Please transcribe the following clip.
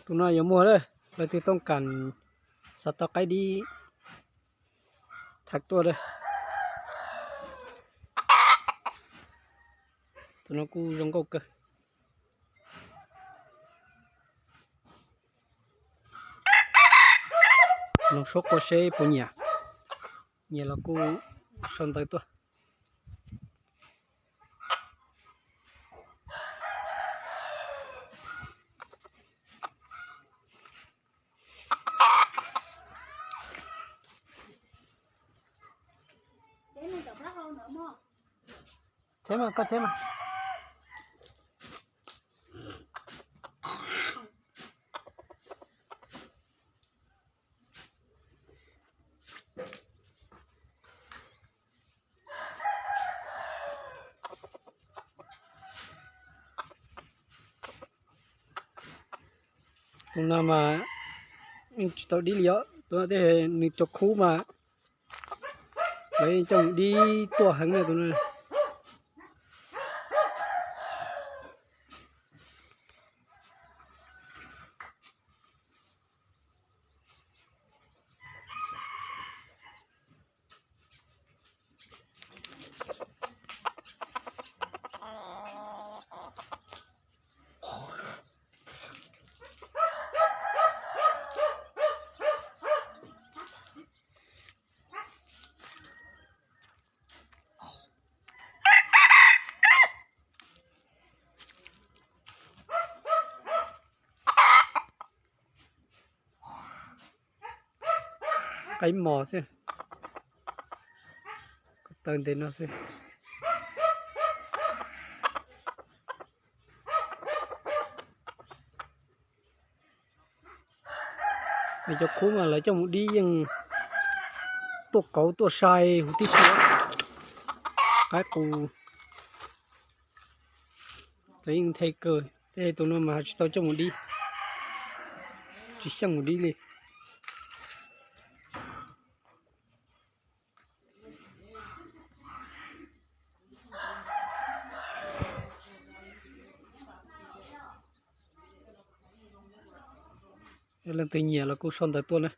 Tus no yuav muag lawm, leej twg tooj kam xav tau qaib dib thaiv tuaj lawm. Tus no kuj zoo nkauj kawg. Mloog suab qua seb puas nyiam, nyiam los kuj sau ntawv tuaj. Cheb mas, koj cheb mas. Tus no mas tsis tau dib li os, tus no tej nws cov khub mas lawv coj mus dib tuaj heev na tus no. Qaib mos xwb, ko taw ntev no xwb. Nws cov khub mas lawv coj mus dib yeej tuaj kauv tuaj sai huv tib si. Qaib qus lawv yeej nthe kawg, tej tus no mas tsis tau coj mus dib, tsis xyeej mus dib li. Leej twg nyiam los kuj sau ntawv tuaj na.